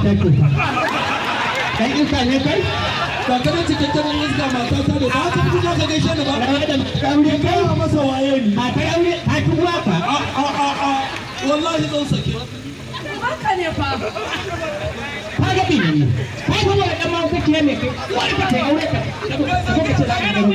mata ke. Dan iska ne kai? Ba ka da cikakken ɗan iska, mata ta ne ba ka fito ka gaishe ni ba. Rawa da aure kai? Gaya masa waye ni. Matar aure ta ci uwa ka. A a a a, wallahi zan sake. Haka ne fa. Ka ga bi ne. Kai kuma da dan mahaukaciya ne kai. Uwar ka ta aure ka. Ko ka ce za ka gano.